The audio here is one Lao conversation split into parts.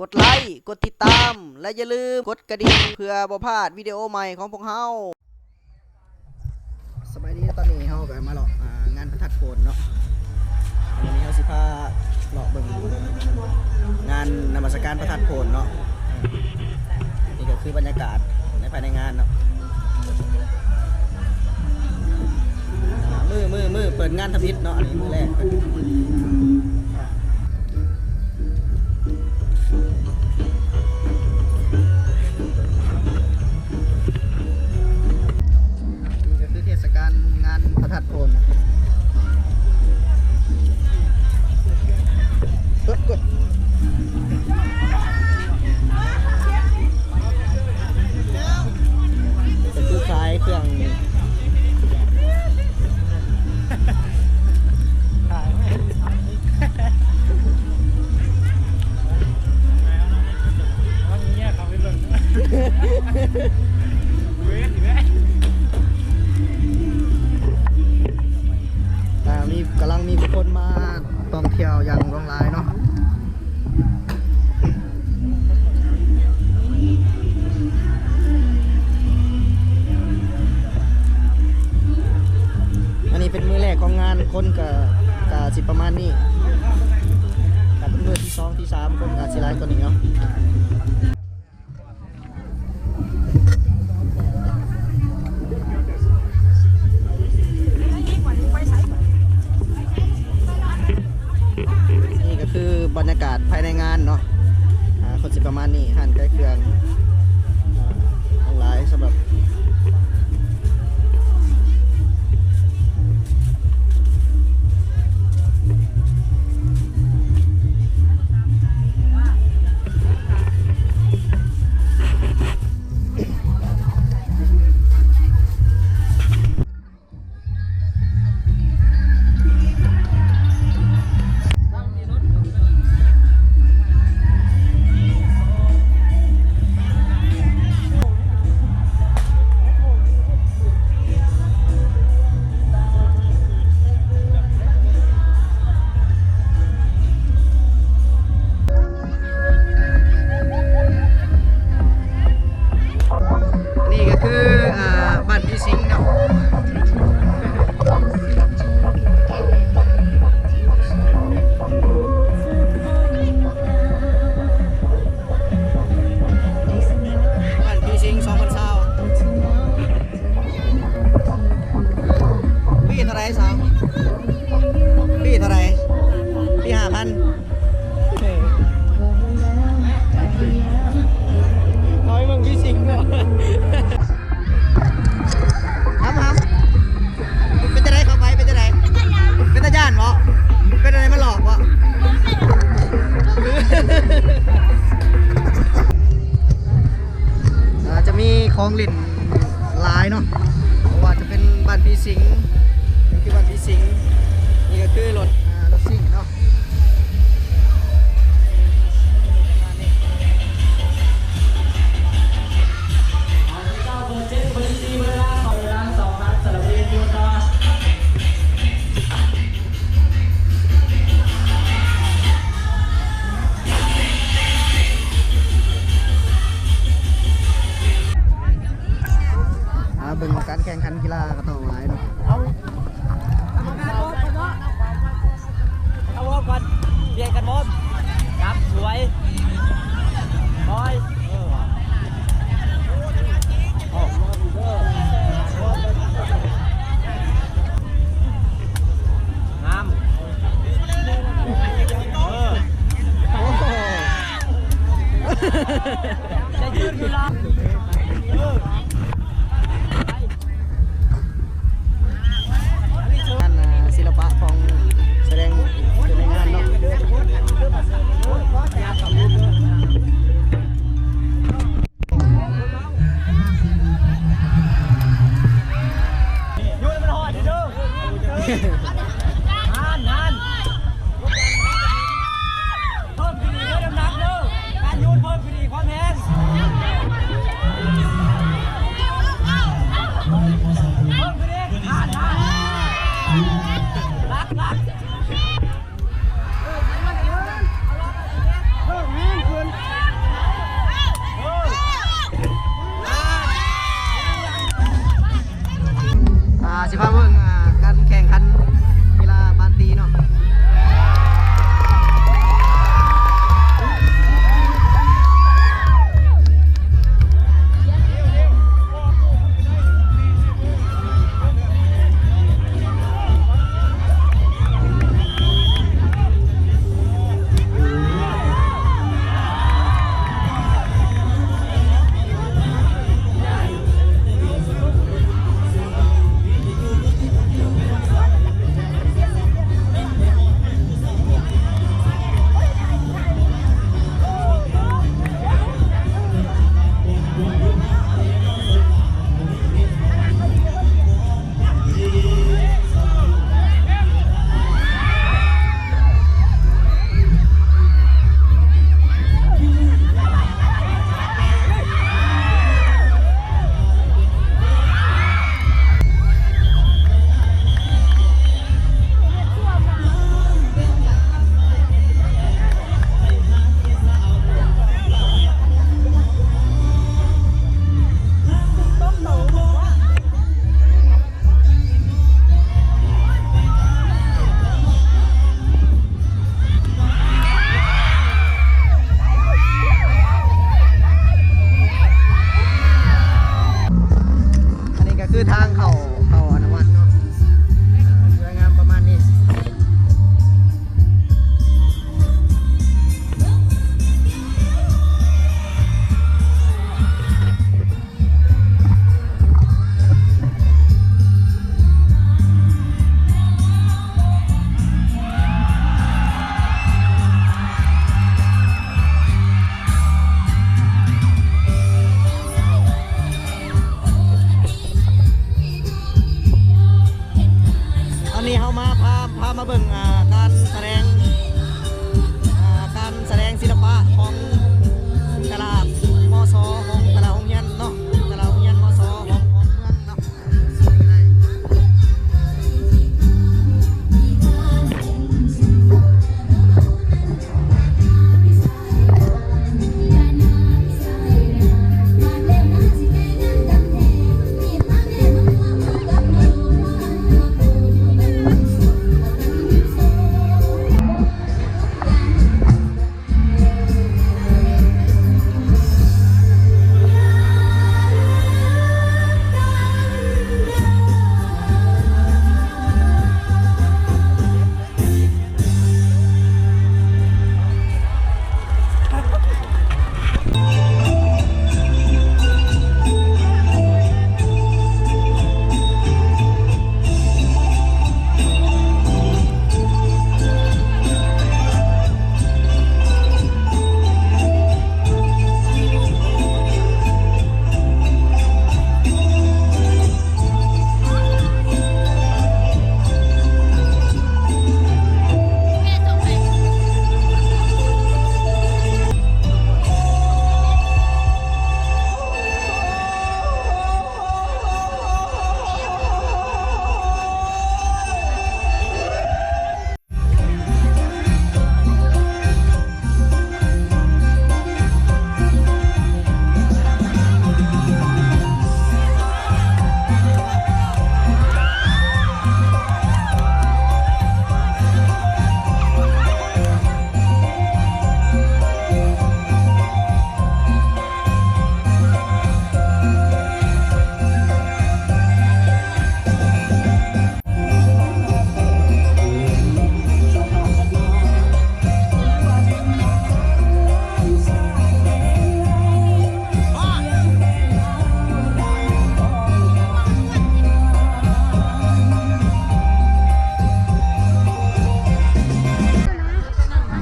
ກົດໄລ ກົດຕິດຕາມ ແລະ ຢ່າລືມກົດກະດິ່ງ ເພື່ອບໍ່ພາດວິດີໂອໃໝ່ຂອງພວກເຮົາ. ສະບາຍດີ, ຕອນນີ້ເຮົາກໍມາເລາະ ອ່າ ງານພະທາດໂພນເນາະ. ມື້ນີ້ເຮົາຊິພາເລາະເບິ່ງງານນະມັດສະການພະທາດໂພນເນາະ. ນີ້ກໍຄືບັນຍາກາດໃນ ພາຍໃນງານເນາະ. ມື້ ມື້ ມື້ເປີດງານທຳອິດເນາະ, ອັນນີ້ມື້ແລກ. ນີ້ກໍຄືເທດສະການງານພະທາດໂພນ. ກໍຄືຂາຍເຄື່ອງ ອ່າ ມີ ກຳລັງມີຜູ້ຄົນມາທ່ອງທ່ຽວຢ່າງຫຼວງຫຼາຍເນາະ. ອັນນີ້ເປັນມື້ແລກຂອງງານ, ຄົນກໍ ກໍຊິປະມານນີ້. ຖ້າເປັນມື້ທີສອງ ທີສາມ ຄົນກໍຊິຫຼາຍກວ່ານີ້ເນາະ. ນີ້ກໍຄືບັນຍາກາດພາຍໃນງານເນາະ. ອ່າ ຄົນຊິປະມານນີ້, ຮ້ານຂາຍເຄື່ອງ ອ່າ ຫຼາຍສຳລັບ ນີ້ກໍຄື ອ່າ ບ້ານຜີສິງເນາະ. ບ້ານຜີສິງ ສອງພັນຊາວ. ປີ້ເທົ່າໃດສາວ? ປີ້ເທົ່າໃດ? ປີ້ຫ້າພັນ. ເອົາໃຫ້ເບິ່ງຜີສິງເນາະ. ຫຳ ຫຳ ເປັນຈັ່ງໃດເຂົ້າໄປ? ເປັນຈັ່ງໃດ? ເປັນຕາຢ້ານບໍ່? ເປັນອັນໃດ ມາຫຼອກບໍ່? ອ່າ ຈະມີຂອງຫຼິ້ນຫຼາຍເນາະ, ບໍ່ວ່າຈະເປັນບ້ານຜີສິງ, ນີ້ຄືບ້ານຜີສິງ, ນີ້ກໍຄືລົດ ອ່າ ລົດຊິງເນາະ. ອ່າ ເບິ່ງການແຂ່ງຂັນກິລາກໍຕ້ອງຫຼາຍເນາະ. ເອົາ ເອົາວອມກ່ອນ ປ່ຽນກັນວອມ. ຈັບ ສວຍ ປ່ອຍ ເອີ ອອກ ງາມ ເອີ ໂອ້ໂຫ ຈະຢືນຢູ່ລະ ເອີ. ງານ ອ່າ ສິລະປະຂອງສະແດງຢູ່ໃນງານເນາະ. ເພີ່ມຂຶ້ນອີກເດີນ້ຳໜັກເດີ ການໂຍນເພີ່ມຂຶ້ນອີກ ຄວາມແຮງ ເພີ່ມຂຶ້ນອີກ ຫັ້ນ ຫັ້ນ ຫຼັກ ຫຼັກ ເພີ່ມແຮງຂຶ້ນ. ນີ້ເຮົາມາ ພາ ພາມາເບິ່ງ ອ່າ ການສະແດງ ອ່າ ການສະແດງສິລະປະຂອງແຕ່ລະ ມສ ຂອງແຕ່ລະໂຮງຮຽນເນາະ ແຕ່ລະໂຮງຮຽນ ມສ ຂອງ ຂອງເມືອງເນາະ.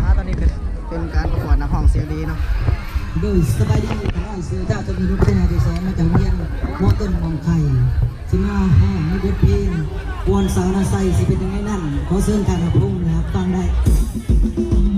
ອ່າ ຕອນນີ້ກໍເປັນການປະກວດນັກຮ້ອງເສລີເນາະ. ໂດຍ ສະບາຍດີ ຂ້ານ້ອຍຊື່ ທ້າວ ຈຳເນີນ ວົງໄຊ ມາຈາກໂຮງຮຽນ ມ.ຕົ້ນ ໜອງໄຂ່ ຊິມາຮ້ອງໃນບົດເພງ ວອນສາວນາໄຊ ຊິເປັນຈັ່ງໃດນັ້ນ ຂໍເຊີນທ່ານຮັບຊົມ ແລະ ຮັບຟັງໄດ້. ສ